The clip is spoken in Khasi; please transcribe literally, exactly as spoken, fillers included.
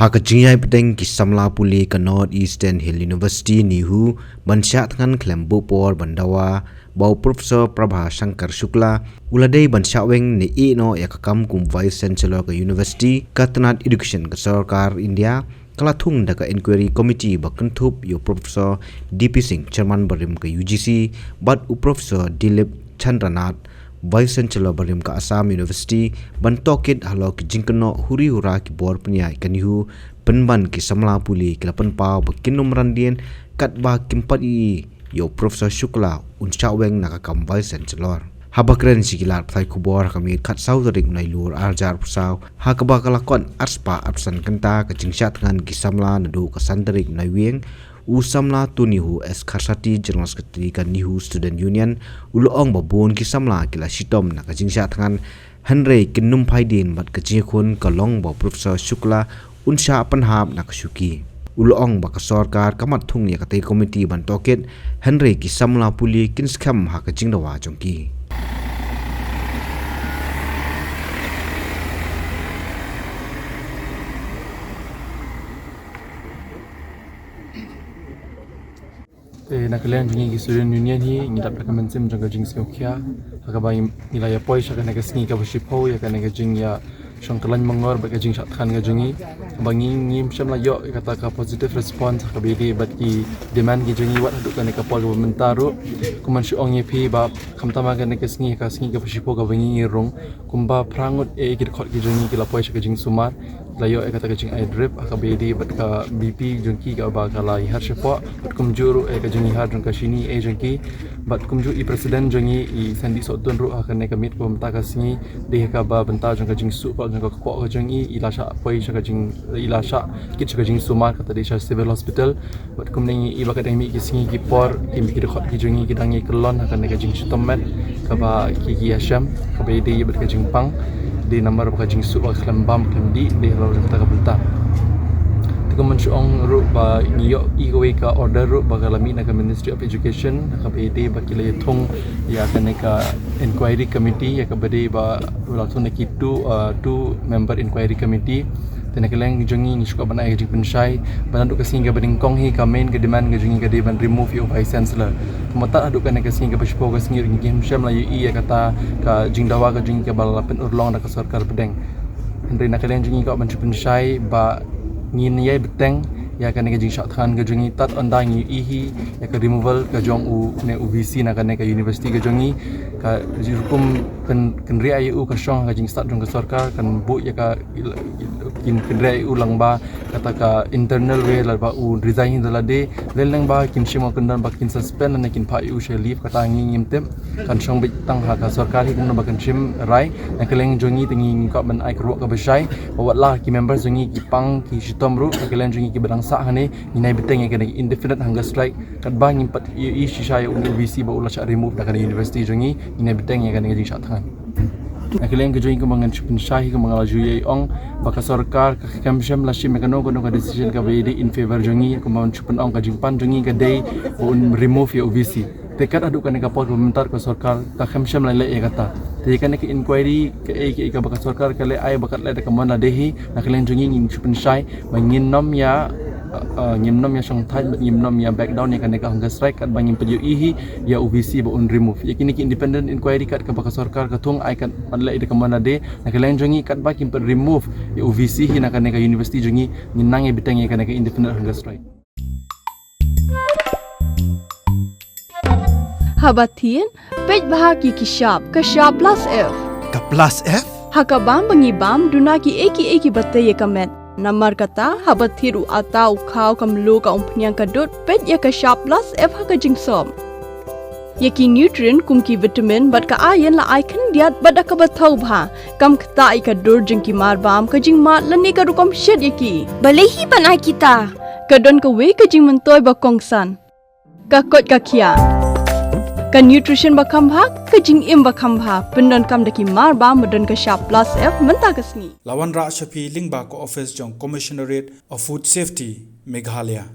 Ha ka jingïaid bteng ki samla pule ka North Eastern Hill University NEHU ban shah thngan khlem buh por ban dawa ba u Professor Prabha Shankar Shukla u la dei ban shah weng ne ïeh noh ïa ka kam kum Vice Chancellor ka University, ka tnat Education ka Sorkar India ka la thung da ka Inquiry Committee ba kynthup ïa u Professor D P Singh, Chairman barim ka U G C, bad u Professor Dilip Chandranath, Vice Chancellor barim ka Assam University, ban tohkit halor ki jingkynnoh huri hura ki bor pynïaid ka NEHU pynban ki samla pule ki la pynpaw ba kin ym ran dien katba kim pat ïohi ïa u Professor Shukla un shah weng na ka kam Vice Chancellor. Haba kren sha ki lad pathai khubor ha ka miet khatsaw tarik Naiwieng ar hajar arphew saw, ha kaba ka la kot arspah arphew san kynta ka jingshah thngan ki samla naduh ka san tarik Naiwieng, u samla Tunihu S Kharsati, General Secretary ka NEHU Student Union, u la ong ba bun ki samla ki la shitom na ka jingshah thngan, hynrei kin ym phai dien bad ka jingïakhun ka long ba u Professor Shukla un shah pynhap na ka shuki. U la ong ba ka sorkar ka mat thung ïa katei ka komiti ban tohkit, hynrei ki samla pule kin skhem ha ka jingdawa jong ki. Te na ka liang jong ngi ki Student Union hi ngi dap da ka mynsiem jong ka jingsngewkhia ha kaba ngi la ïa poi sha kane ka sngi kaba shiphew ïa kane ka jingïashong kyllain mangor bad ka jingshah thngan ka jong ngi. Ba ngi ngim shym la ïoh ïa kata ka positive response ha kaba ïadei bad ki demand ki jong ngi wat haduh kane ka por kaba mynta ruh. Kumban shu ong ïa phi ba khamtam ha kane ka sngi, ka sngi kaba shiphew kaba ngi ngi rung, kumba phra ngut eh ki dkhot ki jong ngi ki la poi sha ka jingsumar. La ïoh ïa kata ka jingai drip ha kaba ïadei bad ka B P jong ki kaba ka la ïakhun shapoh, bad kumjuh ruh ïa ka jingïakhun jong ka shini eh jong ki. Bad kumjuh i president jong ngi i Sandy Sohtun ruh ha kane ka miet kaba mynta ka sngi, dei ha kaba bynta jong ka jingsuh bad jong ka kpoh ka jong ngi, i la shah poi sha ka jing, i la shah kit sha ka jingsumar, kata dei sha Civil Hospital. Bad kumne ngi i ba ka dang mih ki sngi ki por, ki mih ki dkhot ki jong ngi ki dang ïa kyllon ha kane ka jingshitom met kaba ki ki ïashem, kaba ïadei bad ka jingpang, dei namar ba ka jingsuh ba khlem bam khlem dih dei halor kata ka bynta. Te kumban shu ong ruh ba ngi ïohi kawei ka order ruh ba ka la mih na ka Ministry of Education ha kaba ïadei ba ki la ïathung ïa kane ka inquiry committee ïa kaba dei ba la thung na ki two, uh, two member inquiry committee. Te na ka liang jong ngi ngi shu kwah ban ai ka jingpynshai ba naduh ka sngi kaba nyngkong hi ka main ka demand ka jong ngi ka dei ban remove ïa u Vice Chancellor. Te mynta haduh kane ka sngi kaba shiphew ka sngi ruh ngi ngim shym la ïohi ïa kata ka jingdawa ka jong ngi kaba la pynurlong da ka sorkar pdeng. Hynrei na ka liang jong ngi kwah ban shu pynshai ba ngin ïai bteng ïa kane ka jingshah thngan ka jong ngi tad ynda ngi ïohi hi ïa ka removal ka jong u ne u V C na kane ka university ka jong ngi. Ka rukom kyn, kynriah ïa u ka shong ha ka jingstad jong ka sorkar, kan buh ïa ka, kin kynriah ïa u lyngba kata ka internal way lada ba u resign hi da lade, lane lyngba kin shim ka kyndon ba kin suspend lane kin phah ïa u sha leave, kata ngi ngim tip. Kan shong beit tang ha ka sorkar hi kumno ba kan shim rai. Na ka liang jong ngi te ngi kwah ban ai ka rukom kaba shai ba wat la ki members jong ngi ki pang ki shitom ruh, na ka liang jong ngi kiba dang sah hangne, ngin ïai bteng ïa kane ka indefinite hunger strike katba ngim pat ïohi shisha ïa u V C ba u la shah remove na kane ka university jong ngi, ngin ïai bteng ïa kane ka jingshah thngan. Na ka liang ka jong ngi kumba ngan shu pynshai hi kumba nga la ju ïai ong ba ka sorkar ka khlem shym la shim ïa kano kano ka decision kaba ïadei in favor jong ngi, kumba ngan shu pynong ka jingpan jong ngi ka dei ba un remove ïa u V C. Te kat haduh kane ka por kaba mynta ka sorkar ka khlem shym la leh ïa kata. Te ïa kane ka inquiry kaei kaei kaba ka sorkar ka leh ai ba kat leh da ka mon lade hi, na ka liang jong ngi ngin shu pynshai ba ngin nym ïa, uh, uh, ngin nym ïa shongthait bad ngin nym ïa back down ïa kane ka hunger strike katba ngim pat ïohi hi ïa u V C ba un remove. Ïa kine ki independent inquiry kat kaba ka sorkar ka thung ai kat pat leh da ka mon lade, na ka liang jong ngi katba kim pat remove ïa u V C hi na kane ka university jong ngi, ngin nang ïai bteng ïa kane ka indefinite hunger strike. Haba thied, peit bha ki ki shap, ka shap plus F. Ka plus F? Ha ka bam ba ngi bam, duna kiei kiei kiba tei ïa ka met. Namar kata, haba thied u atta u khaw ka mluh ka umphniang ka dud, peit ïa ka shap plus F ha ka jingsop. Ïa ki nutrient kum ki vitamin bad ka iron la ai khyndiat bad da kaba thaw bha. Kam ktah ïa ka dur jong ki marbam, ka jingmad lane ka rukom shet ïa ki. Balei hi ban ai kita? Ka don kawei ka jingmyntoi ba kongsan. Ka koit ka khiah. Ka nutrition ba kham bha, ka jingim ba kham bha, pyndonkam da ki marbam ba don ka shap plus F mynta ka sngi. La wanrah sha phi lyngba ka office jong Commissionerate of Food Safety, Meghalaya.